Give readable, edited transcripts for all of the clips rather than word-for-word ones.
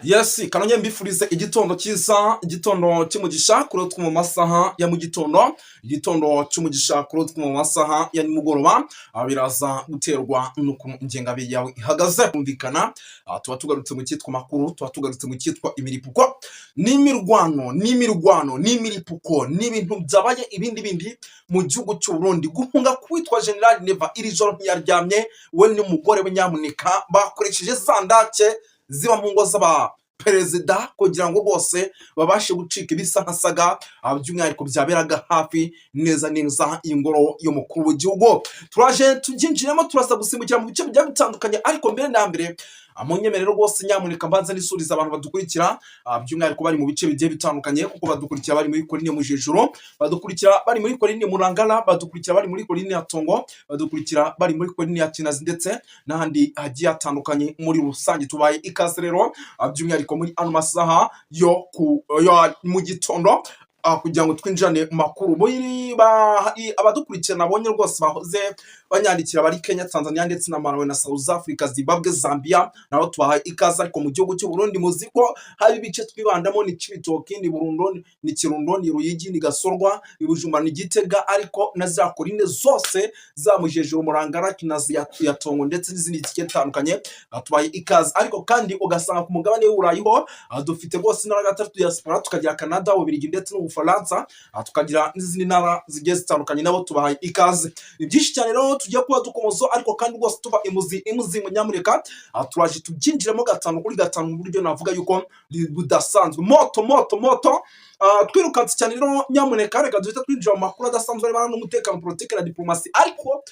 Yes, kanongeye mbifurize igitondo cyiza, igitondo cy'umugisha kuri twe mu masaha ya mu gitondo, igitondo cy'umugisha kuri twe mu masaha ya nimugoroba. Biraza guterwa n'ukuntu ingengabihe yawe ihagaze. Kumvikana, tuba tugarutse mu cyitwa makuru, tuba tugarutse mu cyitwa imiripuko, n'imirwano, n'imirwano, n'imiripuko, n'ibintu byabaye ibindi bindi mu gihugu cy'u Burundi. Guhunga kwitwa General Neva, iri joro ntiyaryamye we n'umugore we. Nyamuneka, bakoresheje za ndake ziba mu ngo z'aba perezida kugira ngo rwose babashe gucika ibisa nka saga, by'umwihariko byaberaga hafi neza neza ingoro y'umukuru w'igihugu. Turaje tubyinjiremo, turaza gusimbukira mu bice bigiye bitandukanye, ariko mbere na mbere munyemerere rwose nyamuneka mbanza nisuriza abantu badukurikira, by'umwihariko bari mu bice bigiye bitandukanye, kuko badukurikira bari muri Korine Mujejuru, badukurikira bari muri Korine Murangara, badukurikira bari muri Korine ya Tongo, badukurikira bari muri Korine ya Kinazi ndetse n'ahandi hagiye hatandukanye muri rusange. Tubaye ikaze rero, by'umwihariko muri ano masaha yo mu gitondo, kugira ngo twinjirane mu makuru. Muri abadukurikira nabonye rwose bahoze banyandikira bari Kenya, Tanzania ndetse na Malawi na South Africa, Zimbabwe, Zambia, nabo tubahaye ikaze. Ariko mu gihugu cy'u Burundi muzi ko hari ibice twibandamo: ni Cibitoki, ni Burundo, ni Kirundo, ni Ruyigi, ni Gasorwa, ni Bujumbura, ni Gitega, ariko na za korine zose za Mujejuru, Murangara, Kinazi ya Tongo ndetse n'izindi zigiye zitandukanye, tubaye ikaze. Ariko kandi ugasanga ku mugabane w'Uburayi ho dufite rwose intara gatatu diaspora, tukagira Canada, Ububiligi ndetse n'Ubufaransa, tukagira n'izindi ntara zigiye zitandukanye, nabo tubahaye ikaze. Ni byinshi cyane rero tugiye kuba dukomozo, ariko kandi rwose tuva imuzi imuzi, nyamuneka, turaje tubyinjiremo gatanu kuri gatanu mu buryo navuga yuko budasanzwe. Moto moto moto. Twirukanse cyane rero, nyamuneka reka duhite twinjira mu makuru adasanzwe arebana n'umutekano, politiki na diplomasi, ariko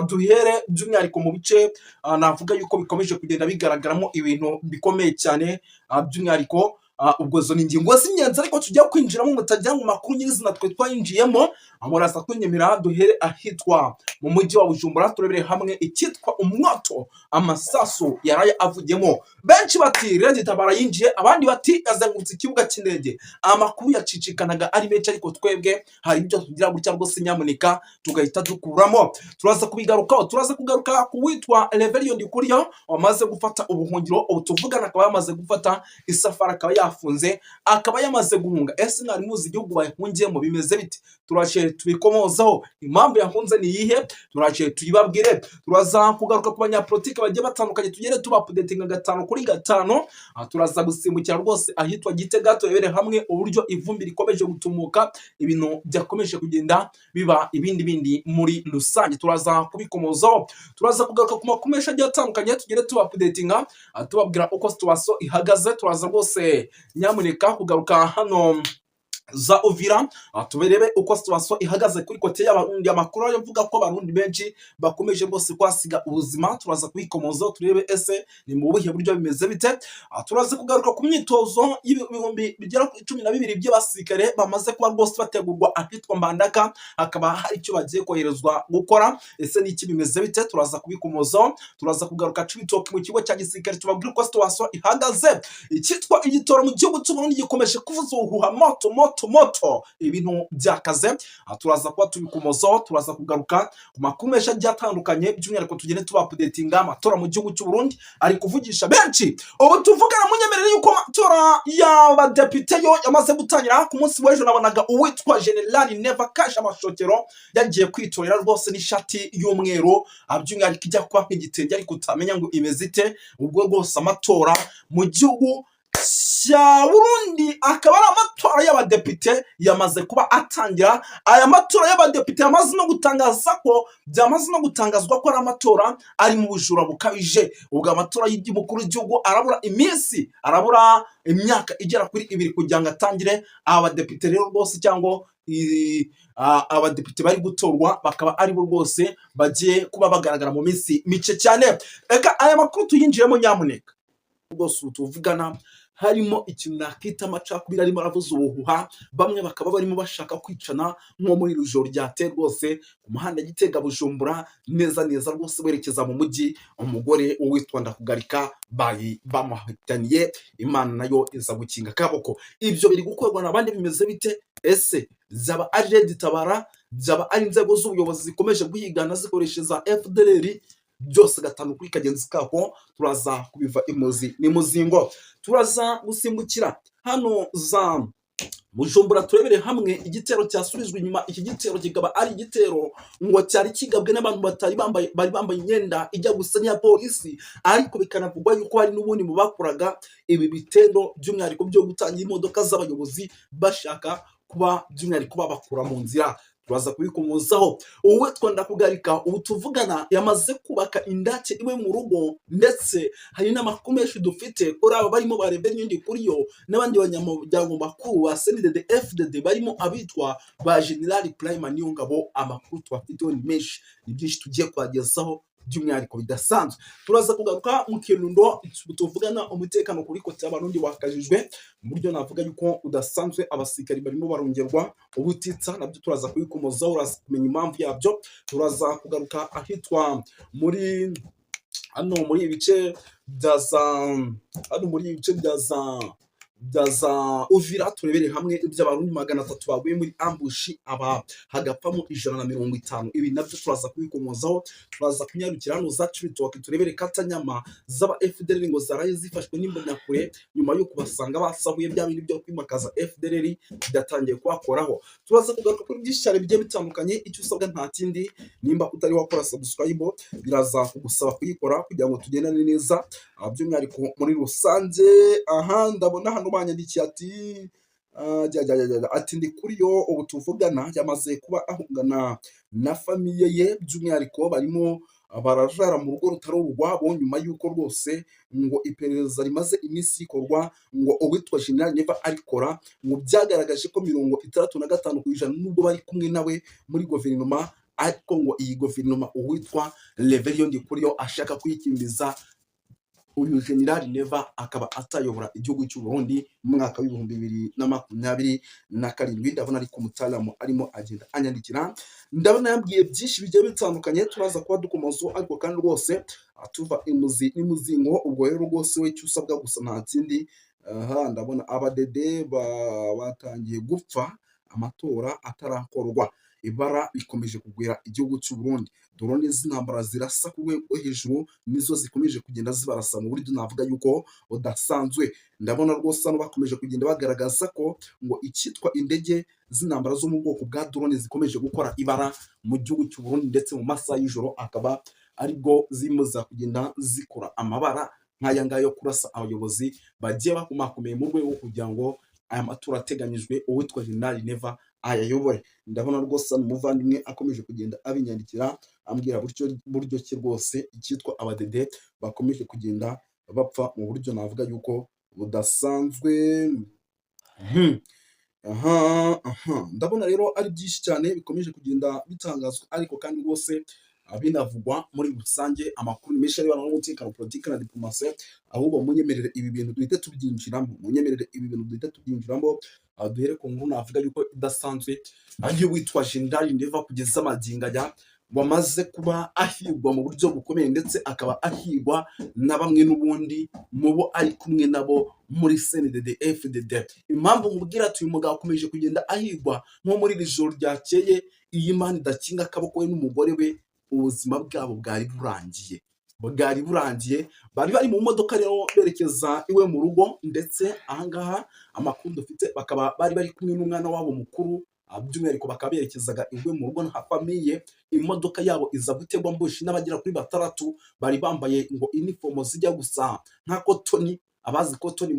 duhere by'umwihariko mu bice navuga yuko bikomeje kugenda bigaragaramo ibintu bikomeye cyane, by'umwihariko ubwo zo ni ingingo z'ingenzi ariko tujya kwinjiramo mutajya mu makuru nyirizina twe twayinjiyemo. Muraza kunyemera duhere ahitwa mu mujyi wa Bujumbura, turebere hamwe icyitwa umwoto, amasasu yaraye avugiyemo. Benshi bati Red Tabara yinjiye, abandi bati yazengurutse ikibuga cy'indege. Amakuru yacicikanaga ari menshi, ariko twebwe hari ibyo tugira gutya rwose nyamuneka tugahita dukuramo. Turaza kubigarukaho. Turaza kugaruka ku witwa Reverien Ndikuriyo wamaze gufata ubuhungiro. Ubu tuvugana akaba yamaze gufata isafari, akaba yafunze, akaba yamaze guhunga. Ese mwari muzi igihugu bahungiyemo? Bimeze bite? Turaje tubikomozaho. Impamvu yahunze ni iyihe? Turaje tuyibabwire. Turaza kugaruka ku banyapolitiki bagiye batandukanye, tugere tubaupdatinga gatanu kuri gatanu. Turaza gusimbukira rwose ahitwa Gitega, turebere hamwe uburyo ivumbi rikomeje gutumuka, ibintu byakomeje kugenda biba ibindi bindi muri rusange. Turaza kubikomozaho. Turaza kugaruka ku makuru menshi agiye atandukanye, tugere tubaupdatinga, tubabwira uko situation ihagaze. Turaza rwose nyamuneka kugaruka hano za Uvira, tuberebe uko situation ihagaze kuri côté y'Abarundi. Amakuru avuga ko Abarundi benshi bakomeje rwose kwasiga ubuzima, turaza kubikomozaho, turebe ese ni mu buhe buryo, bimeze bite. Turaza kugaruka ku myitozo y'ibihumbi bigera kuri 12 by'abasirikare bamaze kuba rwose bategurwa ahitwa Mbandaka, hakaba hari icyo bagiye koherezwa gukora. Ese ni iki? Bimeze bite? Turaza kubikomozaho. Turaza kugaruka Cibitoke mu kigo cya gisirikare, tubabwire uko situation ihagaze. Icyitwa igitoro mu gihugu cy'u Burundi gikomeje kuvuza ubuhuha, moto moto moto, ibintu byakaze. Turaza kuba tubikomozaho. Turaza kugaruka ku makuru menshi agiye atandukanye, by'umwihariko tugende tubaupdatinga amatora mu gihugu cy'u Burundi ari kuvugisha benshi. Ubu tuvugana, munyemerere yuko amatora y'abadepite yo yamaze gutangira. Ku munsi w'ejo nabonaga uwitwa General Neva Kashe Amashokero yagiye kwitorera rwose n'ishati y'umweru, by'umwihariko ijya kuba nk'igitenge ariko utamenya ngo imeze ite. Ubwo rwose amatora mu gihugu cya Burundi akaba ari amatora y'abadepite yamaze kuba atangira. Aya matora y'abadepite yamaze no gutangaza ko byamaze no gutangazwa ko ari amatora ari mu bujura bukabije. Ubwo amatora y'umukuru w'igihugu arabura iminsi, arabura imyaka igera kuri 2 kugira ngo atangire. Aba badepite rero rwose, cyangwa abadepite bari gutorwa, bakaba aribo rwose bagiye kuba bagaragara mu minsi mike cyane. Reka aya makuru tuyinjiremo nyamuneka. Rwose ubu tuvugana harimo ikintu nakita amacakubiri arimo aravuza ubuhuha, bamwe bakaba barimo bashaka kwicana, nko muri iri joro ryateye rwose ku muhanda Gitega Bujumbura neza neza rwose werekeza mu mujyi, umugore witwa Ndakugarika bari bamuhitaniye, Imana nayo iza gukinga akaboko. Ibyo biri gukorwa n'abandi, bimeze bite? Ese byaba ari Red Tabara? Byaba ari inzego z'ubuyobozi zikomeje guhigana zikoresha za FDLR? Byose gatanu kuri kagenzi kako turaza kubiva imuzi ni muzingo. Turaza gusimbukira hano za Bujumbura, turebere hamwe igitero cyasubijwe inyuma. Iki gitero kikaba ari igitero ngo cyari kigabwe n'abantu batari bambaye, bari bambaye imyenda ijya gusa n'iya polisi, ariko bikanavugwa yuko hari n'ubundi mu bakoraga ibi bitendo, by'umwihariko byo gutangira imodoka z'abayobozi, bashaka kuba by'umwihariko babakura mu nzira. Turaza kubikomozaho. Uwitwa Ndakugarika ubu tuvugana yamaze kubaka indake iwe mu rugo, ndetse hari n'amakuru menshi dufite kuri aba barimo ba Reverien Ndikuriyo n'abandi banyamuryango bakuru ba CNDD FDD, barimo abitwa ba General Prime Niyongabo. Amakuru tubafiteho ni menshi, ni byinshi tugiye kubagezaho by'umwihariko bidasanzwe. Turaza kugaruka mu Kirundo. Tuvugana umutekano kuri côté y'Abarundi wakajijwe mu buryo navuga yuko udasanzwe, abasirikari barimo barongerwa ubutitsa, nabyo turaza kubikomozaho, uraza kumenya impamvu yabyo. Turaza kugaruka ahitwa muri hano muri ibice bya za hano muri ibice bya za Uvira, turebere hamwe iby'Abarundi 300 baguye muri ambush, aba hagapfamo 150. Ibi nabyo turaza kubikomozaho. Turaza kunyarukira hano za Cibitoke, turebere katanyama z'aba FDLR ngo zaraye zifashwe n'imbonakure nyuma yo kubasanga basahuye bya bindi byo kwimakaza FDLR byatangiye kubakoraho. Turaza kugaruka kuri byinshi cyane bigiye bitandukanye. Icyo usabwa nta kindi, nimba utari wakora subscribe, biraza kugusaba kuyikora kugira ngo tugendane neza. By'umwihariko muri rusange, aha ndabona hano banyandikiye ati jya, jya, jya, jya, ati ndi kuri yo ubu tuvugana yamaze kuba ahungana na famille ye, by'umwihariko barimo bararara mu rugo rutari urwabo, nyuma y'uko rwose ngo iperereza rimaze iminsi rikorwa ngo uwitwa General Neva arikora, ngo byagaragaje ko 65% nubwo bari kumwe nawe muri guverinoma, ariko ngo iyi guverinoma uwitwa Reverien Ndikuriyo ashaka kuyikimbiza, uyu General Neva akaba atayobora igihugu cy'u Burundi mu mwaka w'2027. Ndabona ariko umutaalamu arimo agenda anyandikira, ndabona yambwiye byinshi bigiye bitandukanye turaza kuba dukomozaho, ariko kandi rwose tuva imuzi n'imuzingo. Ubwo rero rwose we icyo usabwa gusa nta kindi. Aha ndabona abadede batangiye gupfa amatora atarakorwa, ibara rikomeje kugwira igihugu cy'u Burundi. Drone z'intambara zirasa ku rwego rwo hejuru nizo zikomeje kugenda zibarasa mu buryo navuga yuko budasanzwe. Ndabona rwose hano bakomeje kugenda bagaragaza ko ngo icyitwa indege z'intambara zo mu bwoko bwa drone zikomeje gukora ibara mu gihugu cy'u Burundi, ndetse mu masaha y'ijoro akaba aribwo zirimo za kugenda zikora amabara nk'aya ngaya yo kurasa abayobozi bagiye bakomakomeye mu rwego kugira ngo aya matora ateganyijwe uwitwa General Neva ayayobore. Ndabona rwose umuvandimwe akomeje kugenda abinyandikira, ambwira buryo ki rwose icyitwa abadede bakomeje kugenda bapfa mu buryo navuga yuko budasanzwe. Aha aha ndabona rero ari byinshi cyane bikomeje kugenda bitangazwa, ariko kandi rwose binavugwa muri rusange. Amakuru ni menshi arebana n'umutekano, politiki na diplomasi. Ahubwo munyemerere ibi bintu duhite tubyinjiramo, munyemerere ibi bintu duhite tubyinjiramo. Duhere ku nkuru navuga yuko idasanzwe, ariyo witwa General Neva kugeza magingo aya wamaze kuba ahigwa mu buryo bukomeye, ndetse akaba ahigwa na bamwe n'ubundi mu bo ari kumwe nabo muri CNDD FDD. Impamvu mubwira ati uyu mugabo akomeje kugenda ahigwa, nko muri iri joro ryakeye, iyi Imana idakinga akaboko we n'umugore we, ubuzima bwabo bwari burangiye, bwari burangiye. Bari bari mu modoka rero berekeza iwe mu rugo, ndetse ahangaha amakuru dufite bakaba bari bari kumwe n'umwana wabo mukuru, by'umwihariko bakaba berekezaga iwe mu rugo nka famille. Imodoka yabo iza gutegwa ambush n'abagera kuri batandatu bari bambaye ngo inifomo zijya gusa nka kotoni. Abazi kotoni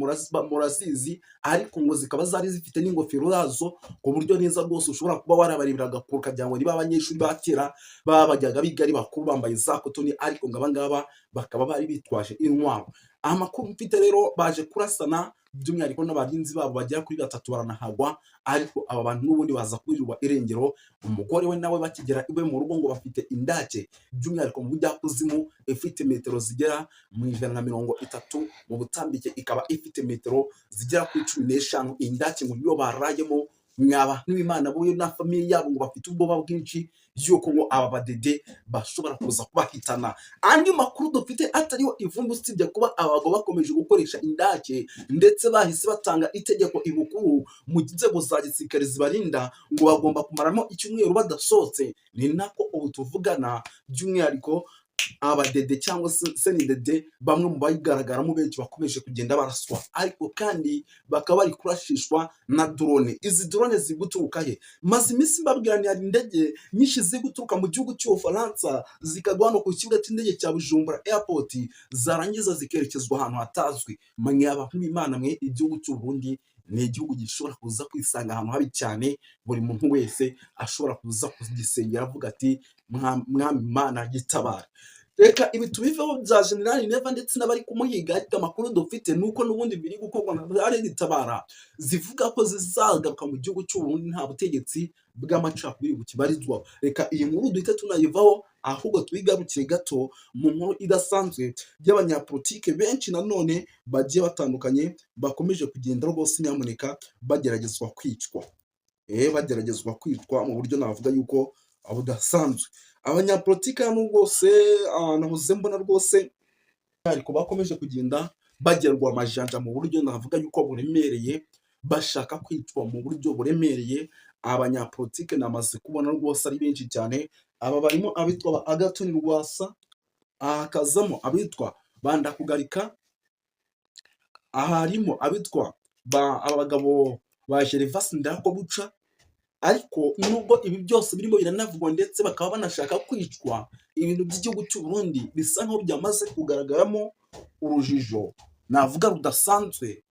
murazizi, ariko ngo zikaba zari zifite n'ingofero zazo, ku buryo neza rwose ushobora kuba warabareberaga kure ukagira ngo niba abanyeshuri ba kera baba bajyaga biga ari bakuru bambaye za kotoni, ariko ngo abangaba bakaba bari bitwaje intwaro. Amakuru mfite rero, baje kurasana by'umwihariko n'abarinzi babo bagera kuri batatu baranahagwa, ariko aba bantu n'ubundi baza kuburirwa irengero. Umugore we nawe bakigera iwe mu rugo ngo bafite indake, by'umwihariko mu bujyakuzimu, ifite metero zigera mu 130 mu butambike, ikaba ifite metero zigera kuri 15. Indake ngo niyo barayemo. Mwaba n'Imana bo na famille yabo ngo bafite ubwoba bwinshi yuko ngo aba badede bashobora kuza kubahitana. Andi makuru dufite atariho ivumbi, usibye kuba abagabo bakomeje gukoresha indake, ndetse bahise batanga itegeko ibukuru mu nzego za gisirikare zibarinda ngo bagomba kumaramo icyumweru badasohotse, ni nako ubu tuvugana by'umwihariko Abadede cyangwa se CNDD, bamwe mu bayigaragaramo benshi bakomeje kugenda baraswa, ariko kandi bakaba bari kurashishwa na drone. Izi drone ziri guturuka he? Maze iminsi mbabwira ni hari indege nyinshi ziri guturuka mu gihugu cy'Ubufaransa, zikagwa hano ku kibuga cy'indege cya Bujumbura Airport, zarangiza zikerekezwa ahantu hatazwi. Mwe abantu b'Imana mwe, igihugu cy'u Burundi ni igihugu gishobora kuza kwisanga ahantu habi cyane. Buri muntu wese ashobora kuza kugisengera avuga ati: "Mwami Imana, gitabara." Reka ibi tubiveho bya General Neva ndetse n'abari kumuhiga, ariko amakuru dufite ni uko n'ubundi biri gukorwa na Red Tabara, zivuga ko zizagaruka mu gihugu cy'u Burundi nta butegetsi bw'amacakubiri bukibarizwa. Reka iyi nkuru duhite tunayivaho, ahubwo tuyigarukire gato mu nkuru idasanzwe y'abanyapolitike benshi nanone bagiye batandukanye bakomeje kugenda rwose nyamuneka bageragezwa kwicwa, bageragezwa kwicwa mu buryo navuga yuko budasanzwe. Abanyapolitike hano rwose nahoze mbona rwose ariko bakomeje kugenda bagerwa amajanja mu buryo navuga yuko buremereye, bashaka kwicwa mu buryo buremereye. Abanyapolitike namaze kubona rwose ari benshi cyane. Aba barimo abitwa ba Agathon Rwasa, hakazamo abitwa ba Ndakugarika, harimo abitwa ba abagabo ba Gervais Ndirakobuca. Ariko nubwo ibi byose birimo biranavugwa ndetse bakaba banashaka kwicwa, ibintu by'igihugu cy'u Burundi bisa nkaho byamaze kugaragaramo urujijo navuga rudasanzwe,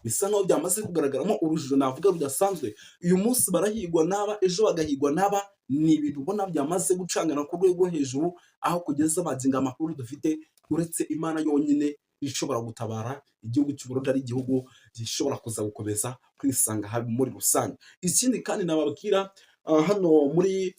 bisa nkaho byamaze kugaragaramo urujijo navuga rudasanzwe. Uyu munsi barahigwa n'aba, ejo bagahigwa n'aba. Ni ibintu ubona byamaze gucangana ku rwego rwo hejuru, aho kugeza magingo amakuru dufite, uretse Imana yonyine ishobora gutabara, igihugu cy'u Burundi ari igihugu gishobora kuza gukomeza kwisanga habi muri rusange. Ikindi kandi nababwira, hano muri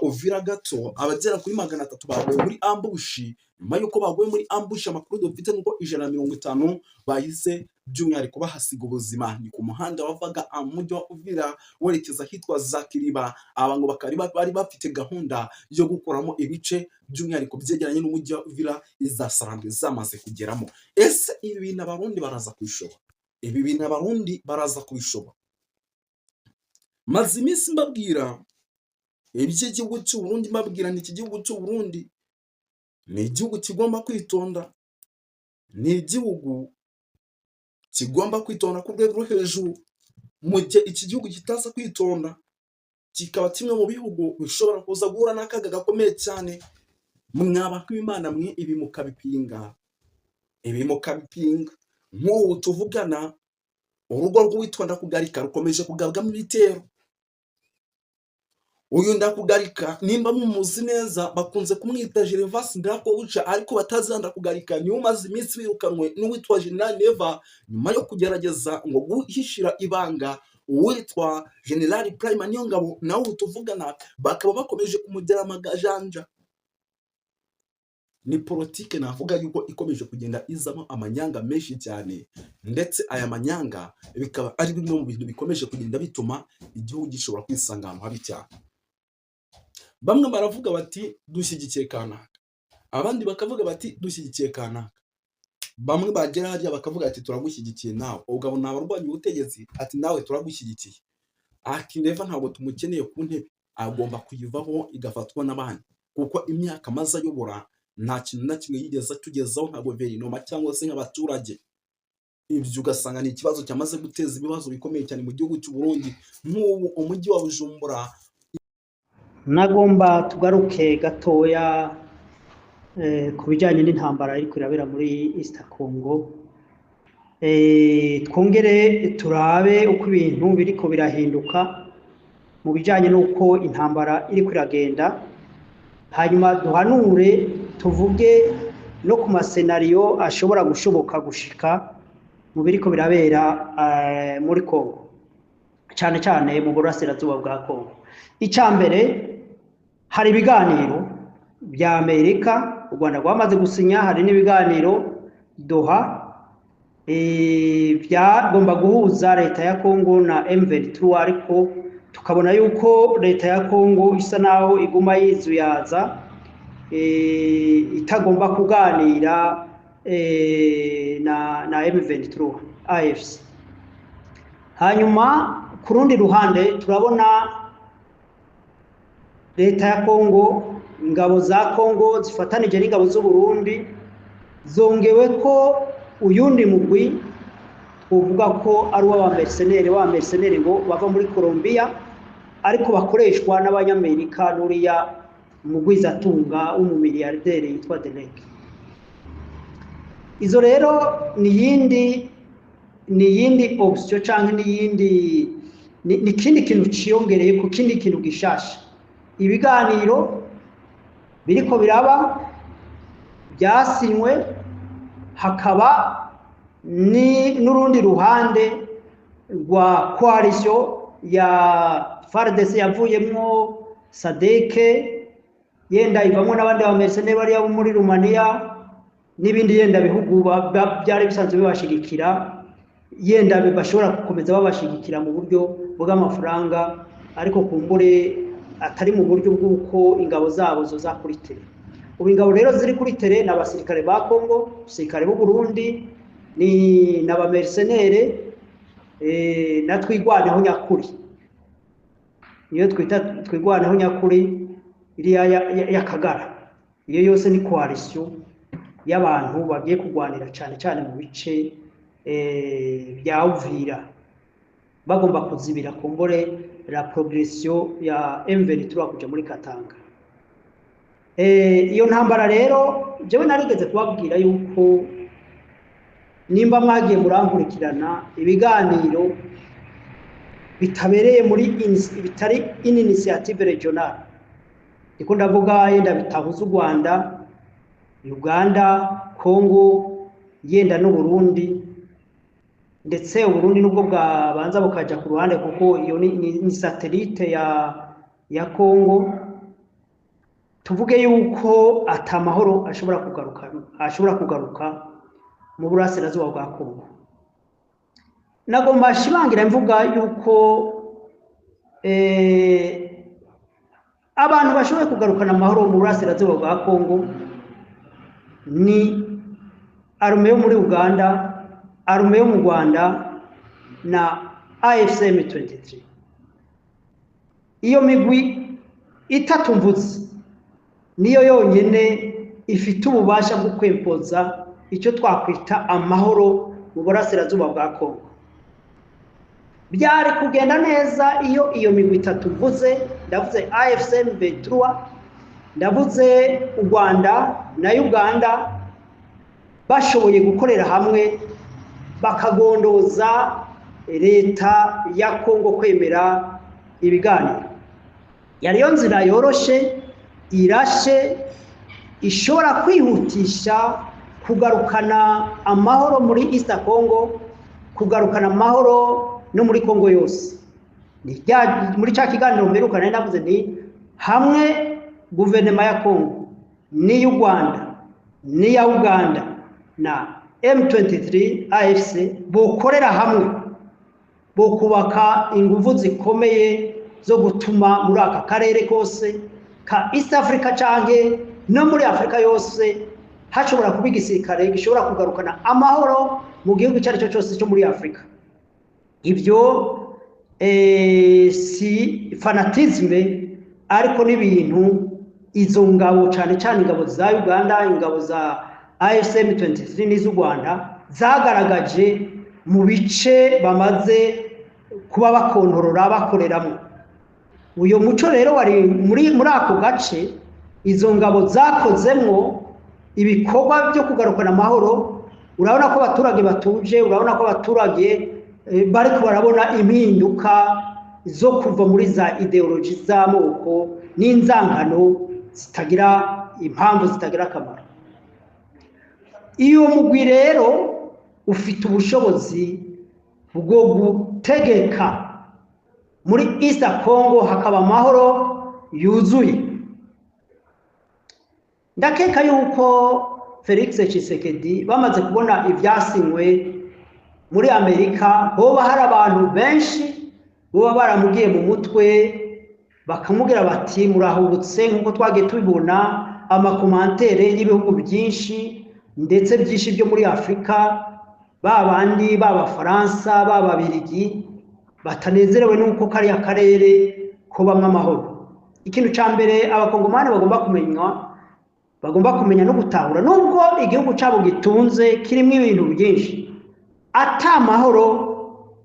Uvira gato, abagera kuri 300 baguye muri ambush. Nyuma y'uko baguye muri ambush, amakuru dufite nuko 150 bahise by'umwihariko bahasiga ubuzima. Ni ku muhanda wavaga mu mujyi wa Uvira werekeza ahitwa za Kiriba. Aba ngo bakaba bari bafite gahunda yo gukuramo ibice by'umwihariko byegeranye n'umujyi wa Uvira, iza Sarambwe zamaze kugeramo. Ese ibi bintu Abarundi baraza kubishobora? Ibi bintu Abarundi baraza kubishobora? Maze iminsi mbabwira iby'igihugu cy'u Burundi, mbabwira ni iki gihugu cy'u Burundi ni igihugu kigomba kwitonda, ni igihugu kigomba kwitonda ku rwego rwo hejuru. Mu gihe iki gihugu kitaza kwitonda, kikaba kimwe mu bihugu bishobora kuza guhura n'akaga gakomeye cyane. Mwaba Imana mwe, ibi mukabipinga, ibi mukabipinga. Nk'ubu tuvugana, urugo rw'uwitwa Ndakugarika rukomeje kugabwamo ibitero. Uyu Ndakugarika, nimba mumuzi neza, bakunze kumwita Gervais Ndirakobuca, ariko batazi Ndakugarika, niwe umaze iminsi wirukanwe n'uwitwa General Neva, nyuma yo kugerageza ngo guhishira ibanga uwitwa General Prime Niyongabo. Nawe ubu tuvugana bakaba bakomeje kumugera amagajanja. Ni politike navuga yuko ikomeje kugenda izamo amanyanga menshi cyane, ndetse aya manyanga bikaba ari bimwe mu bintu bikomeje kugenda bituma igihugu gishobora kwisanga ahantu habi cyane. Bamwe baravuga bati: "Dushyigikiye kanaka," abandi bakavuga bati: "Dushyigikiye kanaka." Bamwe bagera hariya bakavuga ati: "Turagushyigikiye nawe." Ugabona abarwanya ubutegetsi ati: "Nawe turagushyigikiye." Ati: "Neva ntabwo tumukeneye ku ntebe, agomba kuyivaho igafatwa n'abandi, kuko imyaka amaze ayobora nta kintu na kimwe yigeze atugezaho nka guverinoma cyangwa se nk'abaturage." Ibyo ugasanga ni ikibazo cyamaze guteza ibibazo bikomeye cyane mu gihugu cy'u Burundi. Nk'ubu umujyi wa Bujumbura. Nagomba tugaruke gatoya ku bijyanye n'intambara iri irabera muri East Congo, twongere turabe uko ibintu biriko birahinduka mu bijyanye n'uko intambara iri iragenda, hanyuma duhanure, tuvuge no ku ma scénario ashobora gushoboka gushika mu biriko birabera muri Congo, cyane cyane mu burasirazuba bwa Congo. Icya mbere, hari ibiganiro bya Amerika, u Rwanda rwamaze gusinya. Hari n'ibiganiro Doha byagomba guhuza leta ya Congo na M23, ariko tukabona yuko leta ya Congo isa naho iguma yizuyaza, itagomba kuganira na M23 AFC. Hanyuma ku rundi ruhande turabona leta ya Congo Ingabo za Kongo zifatanije n'ingabo z'u Burundi zongewe ko uyundi mugwi twovuga ko ari uw'abamercenaires, w'abamercenaires ngo bava muri Colombia, ariko bakoreshwa n'Abanyamerika n'uriya mugwizatunga w'umumiliyarderi yitwa Derek. Izo rero ni yindi option canke ni kindi kintu ciyongereye ku kindi kintu gishasha. Ibiganiro biriko biraba byasinywe, hakaba ni n'urundi ruhande rwa coalition ya FARDC yavuyemwo SADC, yenda ivamwo n'abandi ba mercenaires bariya bo muri Rumaniya n'ibindi yenda bihugu byari bisanzwe bibashigikira, yenda bashobora gukomeza babashigikira mu buryo bw'amafaranga, ariko kumbure atari mu buryo bw'uko ingabo zabo zoza kuri terrain. Ubu ingabo rero ziri kuri terrain ni abasirikare ba Congo, abasirikare b'u Burundi, ni n'abamercenaires na Twigwaneho nyakuri, niyo twita Twigwaneho nyakuri iriya y'Akagara. Iyo yose ni coalition y'abantu bagiye kurwanira cyane cyane mu bice bya Uvira, bagomba kuzibira kumbure la progression ya M23 kuja muri Katanga. Iyo ntambara rero, jewe narigeze kubabwira yuko nimba mwagiye murankurikirana, ibiganiro bitabereye muri bitari in initiative régionale, ndiko ndavuga yenda bitahuza u Rwanda, Uganda, Congo, yenda n'u Burundi, ndetse Uburundi nubwo bwabanza bukaja ku ruhande, kuko iyo ni satellite ya Congo, tuvuge yuko ata mahoro ashobora kugaruka mu burasirazuba bwa Congo. Nagomba shimangira mvuga yuko abantu bashoboye kugarukana amahoro mu burasirazuba bwa Congo ni armée yo muri Uganda, armée yo mu Rwanda na AFC M23. Iyo migwi itatu mvuze niyo yonyine ifite ububasha bwo kwempoza icyo twakwita amahoro mu burasirazuba bwa Congo. Byari kugenda neza iyo iyo migwi itatu mvuze, ndavuze AFC M23, ndavuze u Rwanda na Uganda, bashoboye gukorera hamwe bakagondoza leta ya Congo kwemera ibiganiro. Yariyo nzira yoroshe, irashe, ishobora kwihutisha kugarukana amahoro muri East Congo, kugarukana amahoro no muri Congo yose. Muri cya kiganiro mperuka nari navuze nti hamwe guverinoma ya Congo n'iy'u Rwanda n'iya Uganda na M23 AFC bokorera hamwe, bokubaka ingufu zikomeye zo gutuma muri aka karere kose ka East Africa canke no muri Afrika yose hashobora kuba igisirikare gishobora kugarukana amahoro mu gihugu icyo ari cyo cyose cyo muri Afrika. Ibyo si fanatisme, ariko n'ibintu izo ngabo, cyane cyane ingabo za Uganda, ingabo za AFC M23 n'iz'u Rwanda, zagaragaje mu bice bamaze kuba bakontorora, bakoreramo. Uyu muco rero wari muri ako gace izo ngabo zakozemwo ibikorwa byo kugarukana amahoro. Urabona ko abaturage batuje, urabona ko abaturage bariko barabona impinduka zo kuva muri za idéologie z'amoko n'inzangano zitagira impamvu, zitagira akamaro. Iyo mugwi rero ufite ubushobozi bwo gutegeka muri East Congo hakaba amahoro yuzuye. Ndakeka yuko Felix Tshisekedi, bamaze kubona ivyasinywe muri Amerika, hoba hari abantu benshi boba baramugiye mu mutwe bakamubwira bati: "Murahubutse." Nk'uko twagiye tubibona amacommentaires y'ibihugu byinshi, ndetse byinshi byo muri Afurika, ba bandi b'Abafaransa, b'Ababirigi, batanezerewe n'uko kariya karere kobamwo amahoro. Ikintu ca mbere abakongomani bagomba kumenya, bagomba kumenya no gutahura, nubwo igihugu cabo gitunze kirimo ibintu byinshi, ata mahoro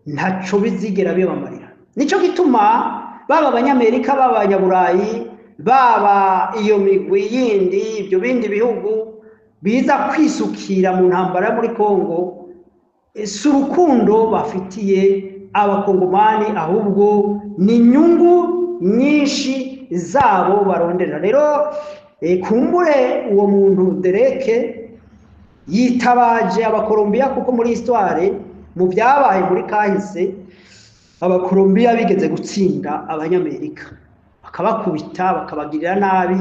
ntaco bizigera bibamarira. Nico gituma baba abanyamerika, baba abanyaburayi, baba iyo migwi yindi, ibyo bindi bihugu biza kwisukira mu ntambara muri Kongo, si urukundo bafitiye abakongomani, ahubwo ni inyungu nyinshi zabo barondera. Rero kumbure uwo muntu Dereke yitabaje abakolombiya, kuko muri histoire, mu byabaye muri kahise, abakolombiya bigeze gutsinda abanyamerika, bakabakubita, bakabagirira nabi,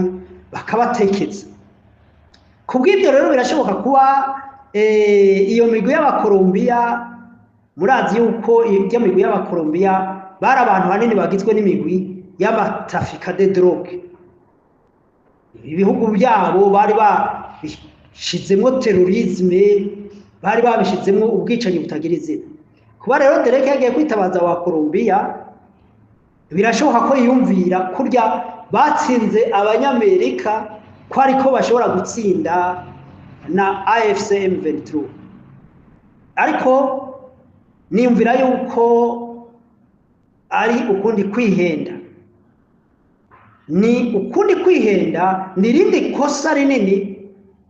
bakabatekeza. Kubw'ibyo rero birashoboka kuba iyo migwi y'abakolombiya, murazi yuko iyo migwi y'abakolombiya bari abantu hanini bagizwe n'imigwi y'aba trafiquants de drogue. Ibihugu byabo bari babishizemo terrorisme, bari babishizemo ubwicanyi butagira izina. Kuba rero Dereke yagiye kwitabaza wa Colombia, birashoboka ko yiyumvira kurya batsinze abanyamerika ko ariko bashobora gutsinda na AFC M23. Ariko niyumvira yuko ari ukundi kwihenda, ni ukundi kwihenda, ni irindi kosa rinini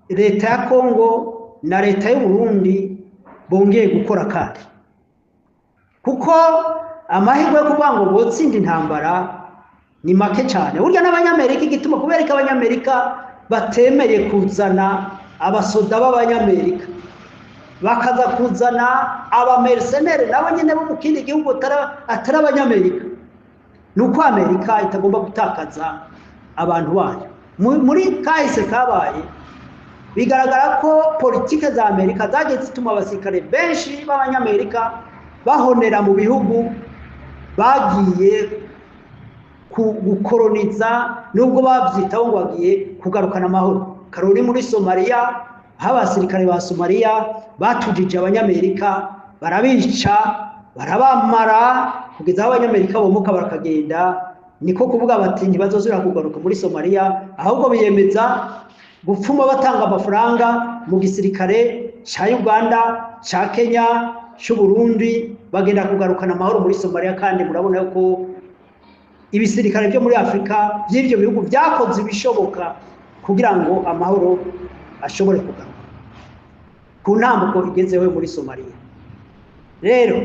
leta ya Kongo na leta y'u Burundi bongeye gukora. Kandi kuko amahirwe yo kuvuga ngo botsinda intambara ni make cyane. Burya n'abanyamerika, igituma kubera ko abanyamerika batemeye kuzana abasoda b'abanyamerika, bakaza kuzana aba mercenaires nabo nyine bo mu kindi gihugu atari abanyamerika, ni uko Amerika itagomba gutakaza abantu bayo. Muri kahise kabaye, bigaragara ko politike za Amerika zagiye zituma abasirikare benshi b'abanyamerika bahonera mu bihugu bagiye gukoroniza, nubwo babyitaho ngo bagiye kugarukana amahoro. Karori muri Somaliya, aho abasirikare ba Somaliya batujije abanyamerika, barabica, barabamara, kugeza aho abanyamerika bomoka bakagenda. Niko kuvuga bati ntibazosubira kugaruka muri Somaliya, ahubwo biyemeza gupfuma batanga amafaranga mu gisirikare ca Uganda, ca Kenya, c'u Burundi, bagenda kugarukana amahoro muri Somaliya. Kandi murabona ko ibisirikare byo muri Afurika by'ibyo bihugu byakoze ibishoboka kugira ngo amahoro ashobore kugaruka ku ntambuko igezeho muri Somaliya. Rero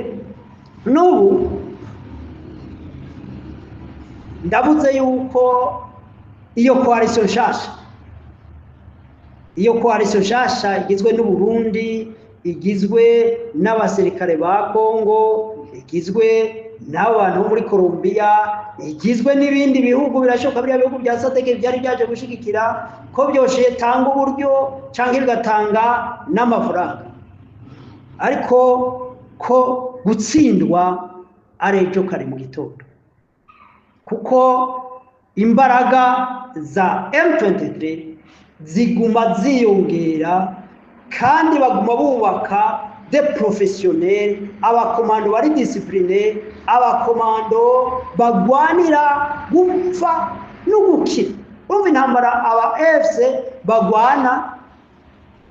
n'ubu ndabuze yuko iyo coalition nshasha igizwe n'u Burundi, igizwe n'abasirikare ba Kongo, igizwe n'abantu bo muri Colombia, igizwe n'ibindi bihugu, birashoboka biriya bihugu bya SADC byari byaje gushigikira ko byoshe tanga uburyo cyangwa bigatanga n'amafaranga, ariko ko gutsindwa ari ejo kare mu gitondo, kuko imbaraga za M23 ziguma ziyongera, kandi baguma bubaka des professionnels, abakomando bari disciplinés, abakomando bagwanira gupfa no gukira. Urumva intambara aba AFC bagwana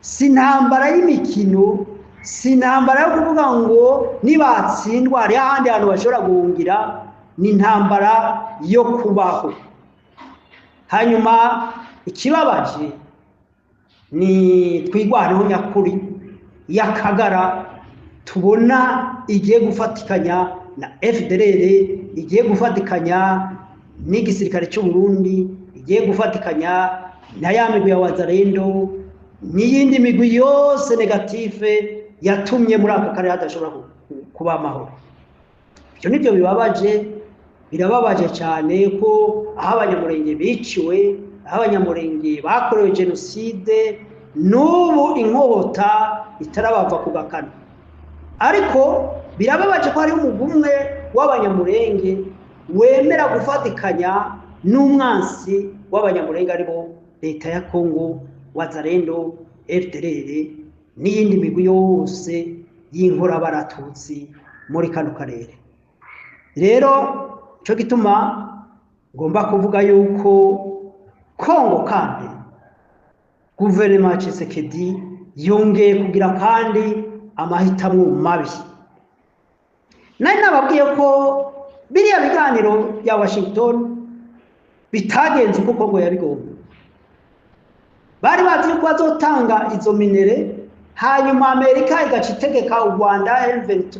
si intambara y'imikino, si intambara yo kuvuga ngo nibatsindwa hariho ahandi hantu bashobora guhungira, ni intambara yo kubaho. Hanyuma ikibabaje ni Twirwaneho nyakuri y'akagara tubona igiye gufatikanya na FDLR, igiye gufatikanya n'igisirikare cy'u Burundi, igiye gufatikanya na ya migwi ya Wazalendo n'iyindi migwi yose négative yatumye muri aka karere hadashobora kuba amahoro. Ibyo nibyo bibabaje, birababaje cyane ko aho abanyamurenge biciwe, aho abanyamurenge bakorewe jenoside, n'ubu inkota itarabava ku gakano. Ariko birababaje ko hariho umugwi umwe w'abanyamurenge wemera gufatikanya n'umwansi w'abanyamurenge, aribo leta ya Kongo, Wazalendo, FDLR n'iyindi migwi yose y'inkorabaratutsi muri kano karere. Rero cyo gituma Ngomba kuvuga yuko Kongo kandi guverinoma ya Tshisekedi yongeye kugira kandi amahitamo mabi. Nari nababwiye ko biriya biganiro bya Washington bitagenze uko Kongo yabigomba. Bari bazi yuko bazotanga izo minerais, hanyuma Amerika igaca itegeka u Rwanda, M23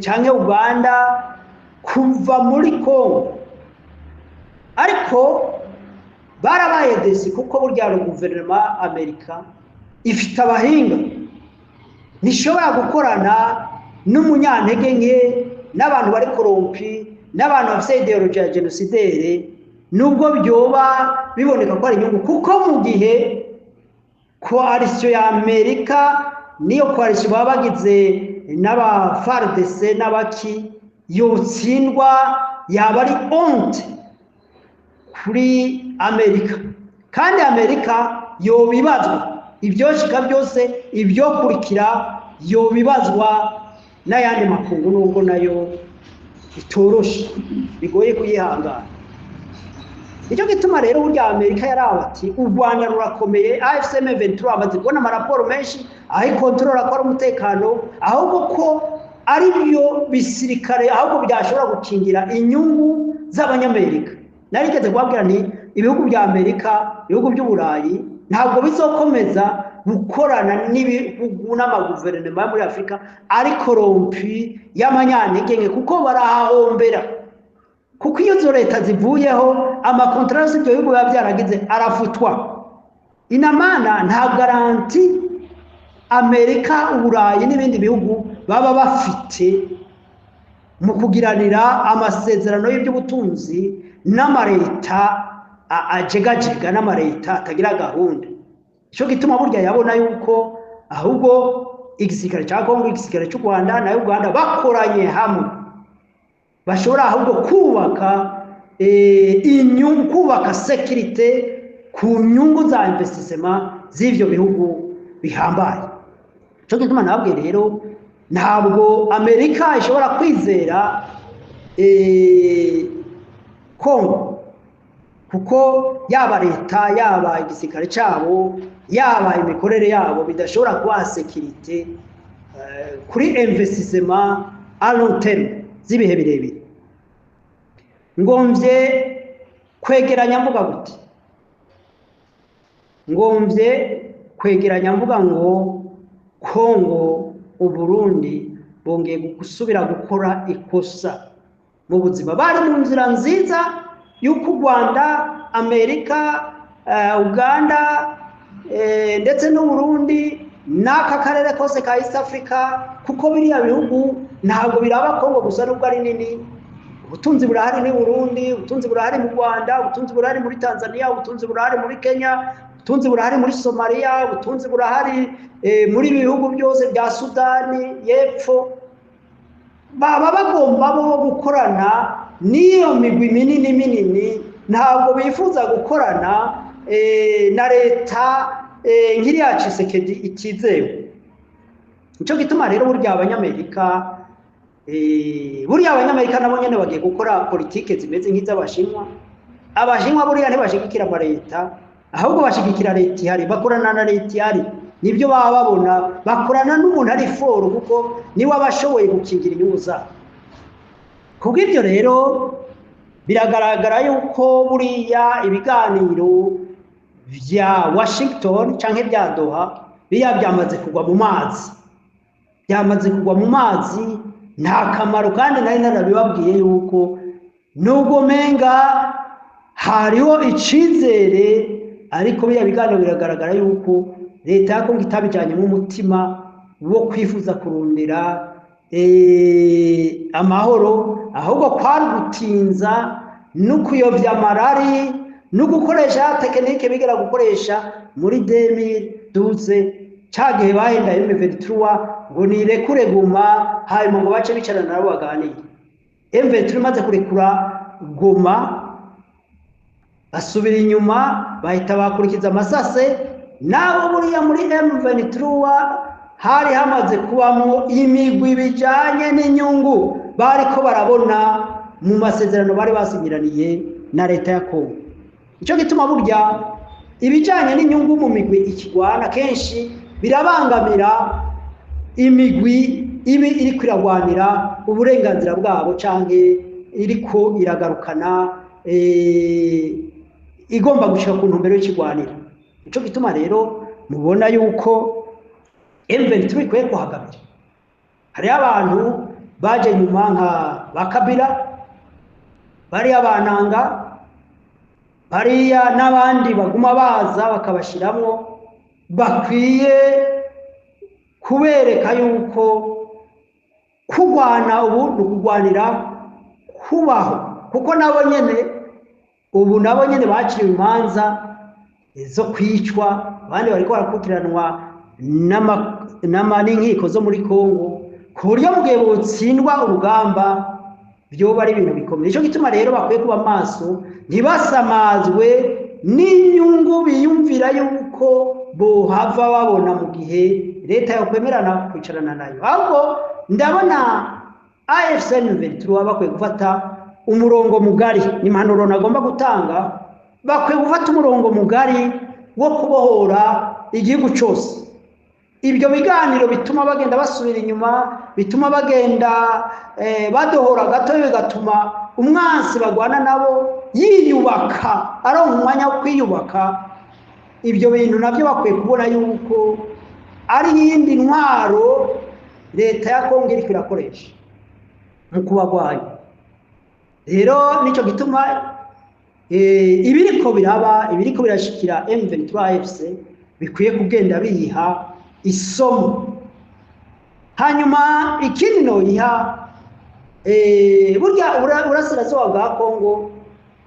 canke Uganda kuva muri Kongo, ariko barabaye déçus, kuko burya guverinoma Amerika ifite abahinga, ntishobora gukorana n'umunyantege nke n'abantu bari corrompus n'abantu bafite idéologie ya génocidaire, nubwo byoba biboneka ko ari inyungu, kuko mu gihe coalition ya Amerika niyo coalition baba bagize n'aba FARDC n'abaki yotsindwa, yaba ari honte kuri Amerika, kandi Amerika yobibazwa ibyoshika byose, ibyokurikira yobibazwa n'ayandi makungu, nubwo nayo itoroshe, bigoye kuyihangana. Nicyo gituma rero burya Amerika yaraba ati u Rwanda rurakomeye, AFC M23 amaze kubona amaraporo menshi aho ikontorora ko ari umutekano, ahubwo ko ari byo bisirikare ahubwo byashobora gukingira inyungu z'Abanyamerika. Narigeze kubabwira nti ibihugu bya Amerika, ibihugu by'Uburayi ntabwo bizokomeza gukorana n'ibihugu n'amaguverinoma yo muri Afurika ari corrompus y'amanyantege nke, kuko barahahombera, kuko iyo izo leta zivuyeho, amakontorasi y'ibyo bihugu biba byaragize arafutwa. Inamana nta garantie Amerika, Uburayi n'ibindi bihugu baba bafite mu kugiranira amasezerano y'iby'ubutunzi n'amareta ajegajega n'amareta atagira gahunda. Icyo gituma burya yabona yuko ahubwo igisirikare cya Kongo, igisirikare cy'u Rwanda na Uganda bakoranye hamwe, bashobora ahubwo kubaka inyungu, kubaka sécurité ku nyungu za investissement z'ivyo bihugu bihambaye. Icyo gituma nababwiye rero, ntabwo Amerika ishobora kwizera Kongo, kuko yaba leta, yaba igisirikare cyabo, yaba imikorere yabo bidashobora kuba sécurité kuri investissement à long terme z'ibihe birebire. Ngomvye kwegeranya mvuga gute? Ngomvye kwegeranya mvuga ngo Kongo, Uburundi bongeye gusubira gukora ikosa mu buzima. Bari mu nzira nziza y'uko u Rwanda, Amerika, Uganda ndetse n'Uburundi n'aka karere kose ka East Africa, kuko biriya bihugu ntabwo biraba Kongo gusa nubwo ari nini. Ubutunzi burahari ni Burundi, ubutunzi burahari mu Rwanda, ubutunzi burahari muri Tanzania, ubutunzi burahari muri Kenya, ubutunzi burahari muri Somalia, ubutunzi burahari muri ibi bihugu byose bya Sudani y'Epfo. Baba bagomba bo gukorana n'iyo migwi minini minini, ntabwo bifuza gukorana na leta nk'iriya Tshisekedi itizewe. Nicyo gituma rero burya abanyamerika nabo nyene bagiye gukora politike zimeze nk'iz'Abashinwa. Abashinwa buriya ntibashigikira amaleta, ahubwo bashigikira leta ihari, bakorana na leta ihari, nibyo baba babona, bakorana n'umuntu ari fort, kuko niwe aba ashoboye gukingira inyungu zabo. Kubw'ibyo rero biragaragara yuko buriya ibiganiro vya Washington canke bya Doha biriya byamaze kugwa mu mazi, byamaze kugwa mu mazi, nta kamaro. Kandi nari narabibabwiye yuko nubwo menga hariho icizere, ariko biriya biganiro biragaragara yuko leta ya Kongo itabijyanyemo umutima wo kwifuza kurondera amahoro, ahubwo kwari gutinza no kuyobya amarari no gukoresha technique bigera gukoresha muri 2012, ca gihe bahenda M23 ngo nirekure Goma, hanyuma ngo bace bicarana nabo baganire. M23 imaze kurekura Goma, basubira inyuma, bahita bakurikiza amasase nabo. Buriya muri M23 hari hamaze kubamwo imigwi bijanye n'inyungu bariko barabona. mu masezerano bari basinyiraniye na leta ya Kongo. Icyo gituma burya ibijyanye n'inyungu mu migwi ikigwana kenshi birabangamira imigwi ibi iri kwiragwanira uburenganzira bwabo cyangwa iriko iragarukana igomba gushika ku ntumbero y'ikigwanira. Icyo gituma rero mubona yuko M23 ikwiye kuhagamira. Hariho abantu baje nyuma nka ba Kabila, bariya bananga, bariya n'abandi baguma baza bakabashiramwo, bakwiye kubereka yuko kurwana ubu ni ukugwanira kubaho, kuko nabo nyene ubu nabo nyene baciriwe imanza zo kwicwa, abandi bariko barakurikiranwa n'inkiko zo muri Kongo, ku buryo mu gihe botsindwa urugamba byoba ari ibintu bikomeye. Nico gituma rero bakwiye kuba maso, ntibasamazwe n'inyungu biyumvira yuko bohava babona mu gihe leta yokwemerana kwicarana nayo. Ahubwo ndabona AFC M23 bakwiye gufata umurongo mugari, ni impanuro nagomba gutanga, bakwiye gufata umurongo mugari wo kubohora igihugu cyose. Ibyo biganiro bituma bagenda basubira inyuma, bituma bagenda badohora gato, bigatuma umwansi bagwana nabo yiyubaka, aronka umwanya wo kwiyubaka. Ibyo bintu nabyo bakwiye kubona yuko ari iyindi ntwaro leta ya Kongo iriko irakoresha mu kubagwanya. Rero nicyo gituma ibiriko biraba, ibiriko birashikira M23 AFC bikwiye kugenda biyiha isomo. Hanyuma ikindi noyiha, burya burasirazuba bwa Kongo,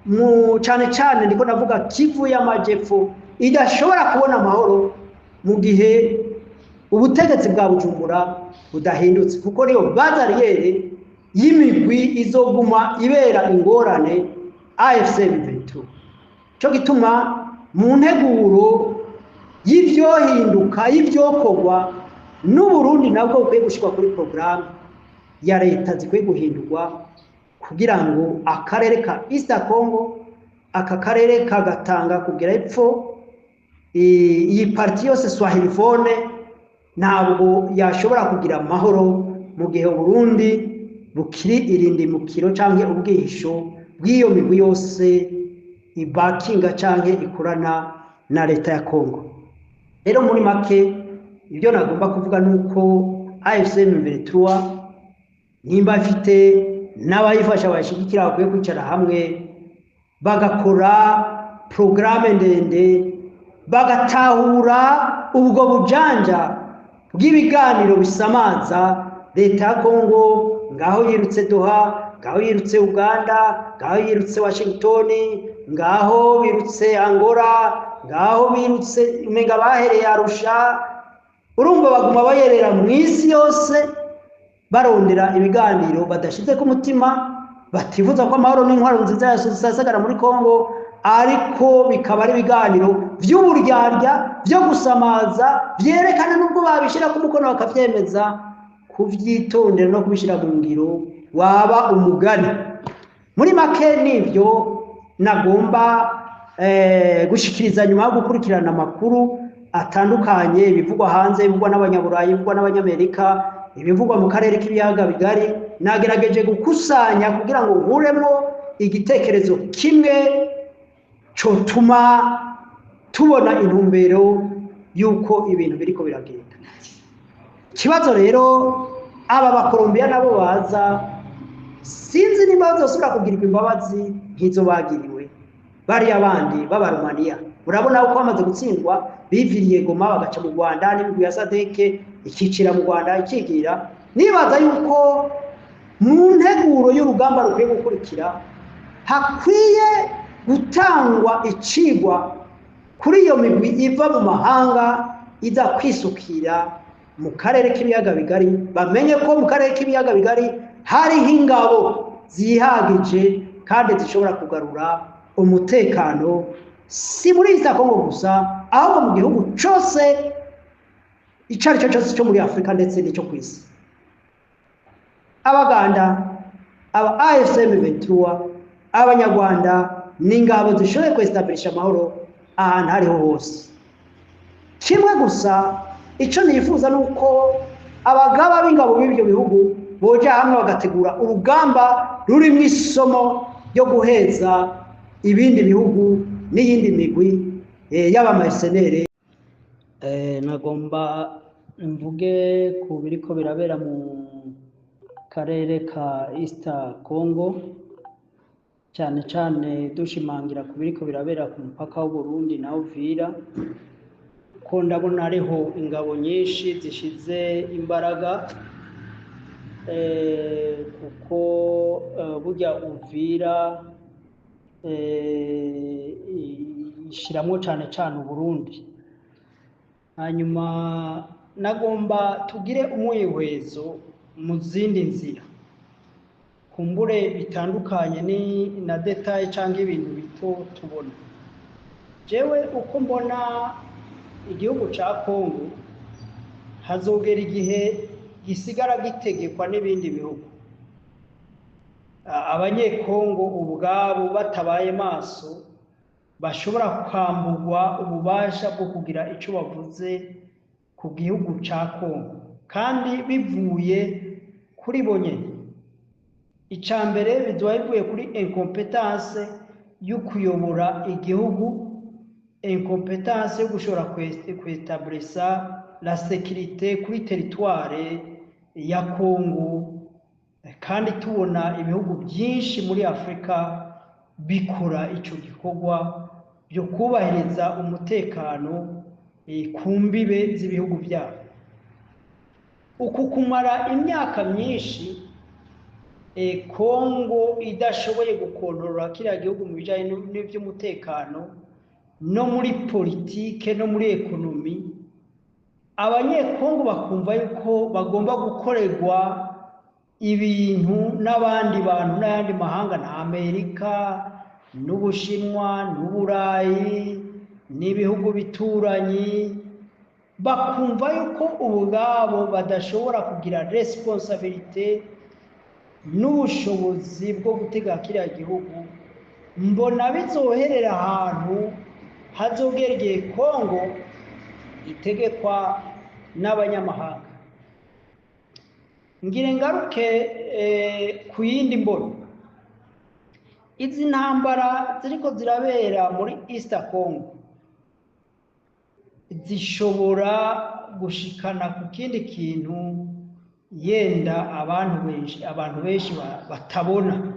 mu cyane cyane ndiko navuga Kivu y'Amajepfo, idashobora kubona amahoro mu gihe ubutegetsi bwa Bujumbura budahindutse, kuko niyo bazariyeri y'imigwi izoguma ibera ingorane AFC M23. Cyo gituma mu nteguro y'ivyohinduka, y'ivyokorwa n'Uburundi nabwo bukwiye gushirwa kuri programme ya leta zikwiye guhindurwa, kugira ngo akarere ka East Congo, aka karere kagatanga kugera epfo, iyi parti yose swahiliphone ntabwo yashobora kugira amahoro mu gihe Burundi bukiri irindimukiro canke ubwihisho bw'iyo migwi yose ibakinga canke ikorana na leta ya Kongo. Rero muri make ibyo nagomba kuvuga nuko AFC M23 nimba afite n'abayifasha bayishigikira bakwiye kwicara hamwe bagakora programme ndende, bagatahura ubwo bujanja bw'ibiganiro bisamaza leta ya Kongo. Ngaho yirutse Doha, ngaho yirutse Uganda, ngaho yirutse Washington, ngaho birutse Angola, ngaho birutse umenga bahereye Arusha. Urumva baguma bayerera mu isi yose barondera ibiganiro badashize ku mutima, batifuza ko amahoro n'intwaro nziza yasasagara muri Kongo, ariko bikaba ari ibiganiro vy'uburyarya vyo gusamaza, vyerekana nubwo babishira ku mukono bakavyemeza, kuvyitondera no kubishira mu ngiro waba umugani. Muri make nivyo nagomba gushikiriza nyuma yo gukurikirana amakuru atandukanye, ibivugwa hanze, ibivugwa n'abanyaburayi, ibivugwa n'abanyamerika, ibivugwa mu karere k'ibiyaga bigari. Nagerageje gukusanya kugira ngo nkuremo igitekerezo kimwe cotuma tubona intumbero yuko ibintu biriko biragenda. Ikibazo rero aba bakolombiya nabo baza, sinzi nimba bazosubira kugirirwa imbabazi nk'izo bagiriwe bariya bandi b'abarumaniya. Urabona uko bamaze gutsindwa, biviriye Goma bagaca mu Rwanda, n'imigwi ya SADC ikicira mu Rwanda ikigira. Nibaza yuko mu nteguro y'urugamba rukwiye gukurikira hakwiye gutangwa icigwa kuri iyo migwi iva mu mahanga iza kwisukira mu karere k'ibiyaga bigari, bamenye ko mu karere k'ibiyaga bigari hariho ingabo zihagije kandi zishobora kugarura umutekano, si muri East Congo gusa, ahubwo mu gihugu cose ico ari cyo cyose cyo muri Afurika ndetse n'icyo ku isi. Abaganda, Aba AFC M23, Abanyarwanda, ni ingabo zishoboye kwesitabirisha amahoro ahantu ariho hose. Kimwe gusa icyo nifuza ni uko abagaba b'ingabo b'ibyo bihugu boja hamwe bagategura urugamba rurimo isomo ryo guheza ibindi bihugu n'iyindi migwi y'aba mercenaires. Nagomba mvuge ku biriko birabera mu karere ka East Congo, cyane cyane dushimangira ku biriko birabera ku mupaka w'Uburundi na Uvira, ko ndabona hariho ingabo nyinshi zishize imbaraga, kuko burya Uvira ishiramwo cane cane Uburundi. Hanyuma nagomba tugire umwihwezo mu zindi nzira kumbure bitandukanye ni na détails cyangwa ibintu bito tubona. Jewe uko mbona igihugu ca Kongo, hazogera igihe gisigara gitegekwa n'ibindi bihugu. Abanyekongo ubwabo batabaye maso bashobora kwambugwa ububasha bwo kugira ico bavuze ku gihugu ca Kongo, kandi bivuye kuri bo nyene. Ica mbere, bizoba bivuye kuri incompétence yo kuyobora igihugu, incompétence yo gushobora kwetablisa la sécurité kuri territoire ya Kongo, kandi tubona ibihugu byinshi muri Afurika bikora ico gikorwa byo kubahiriza umutekano ku mbibe z'ibihugu byabo. Uku kumara imyaka myinshi Kongo idashoboye gukontorora kiriya gihugu mu bijyanye n'iby'umutekano no muri politike no muri économie, Abanyekongo bakumva yuko bagomba gukorerwa ibintu n'abandi bantu n'ayandi mahanga, na Amerika n'Ubushinwa n'Uburayi n'ibihugu bituranyi, bakumva yuko ubwabo badashobora kugira responsabilité n'ubushobozi bwo gutega kiriya gihugu. Mbona bizoherera ahantu hazogera igihe Kongo itegekwa n'abanyamahanga. Ngire ngaruke ku yindi mbono. Izi ntambara ziriko zirabera muri East Congo zishobora gushikana ku kindi kintu yenda abantu benshi batabona.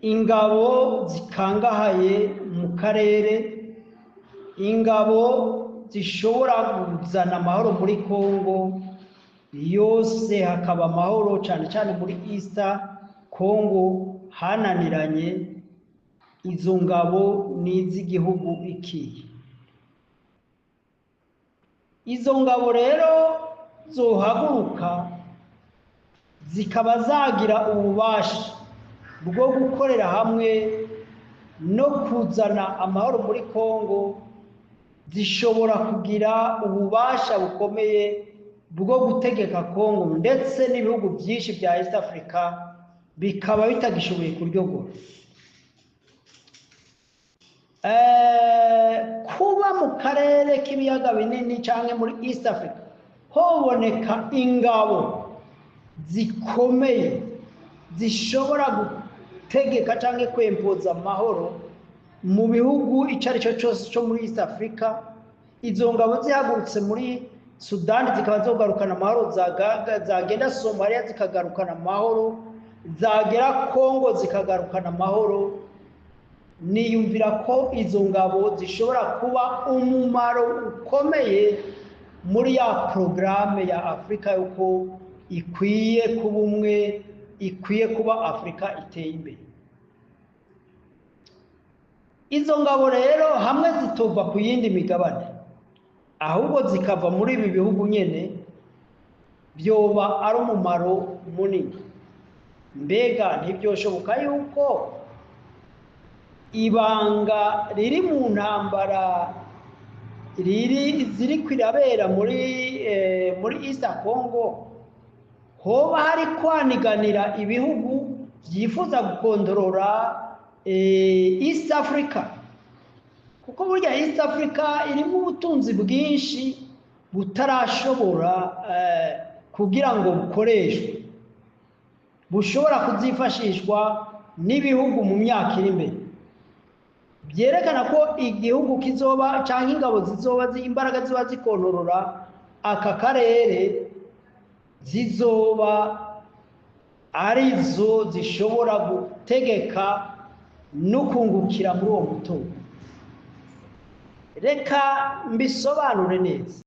Ingabo zikangahaye mu karere, ingabo zishobora kuzana amahoro muri Congo yose, hakaba amahoro cyane cyane muri East Congo hananiranye, izo ngabo ni iz'igihugu ikiye. Izo ngabo rero zohaguruka zikaba zagira ububasha bwo gukorera hamwe no kuzana amahoro muri Congo, zishobora kugira ububasha bukomeye bwo gutegeka Congo, ndetse n'ibihugu byinshi bya East Africa bikaba bitagishoboye kuryogora. Kuba mu karere k'ibiyaga binini cyangwa muri East Africa hoboneka ingabo zikomeye zishobora gutegeka cyangwa kwempoza amahoro mu bihugu icyo ari cyo cyose cyo muri East Africa, izo ngabo zihagurutse muri Sudani zikaba zogarukana amahoro, zagenda Somalia zikagarukana amahoro, zagera Congo zikagarukana amahoro, niyumvira ko izo ngabo zishobora kuba umumaro ukomeye muri ya porogaramu ya Afurika yuko ikwiye kuba umwe, ikwiye kuba Afurika iteye imbere. Izo ngabo rero hamwe zitova ku yindi migabane, ahubwo zikava muri ibi bihugu nyine, byoba ari umumaro munini. Mbega ntibyoshoboka yuko ibanga riri mu ntambara riri ziri kwirabera muri East Congo? Hoba hari kwaniganira ibihugu byifuza gukontorora East Africa, kuko burya East Africa irimo ubutunzi bwinshi butarashobora kugira ngo bukoreshwe, bushobora kuzifashishwa n'ibihugu mu myaka iri imbere. Byerekana ko igihugu kizoba cyangwa ingabo zizoba, imbaraga ziba zikontorora aka karere, zizoba arizo zishobora gutegeka no kungukira muri uwo mutungo. Reka mbisobanure neza.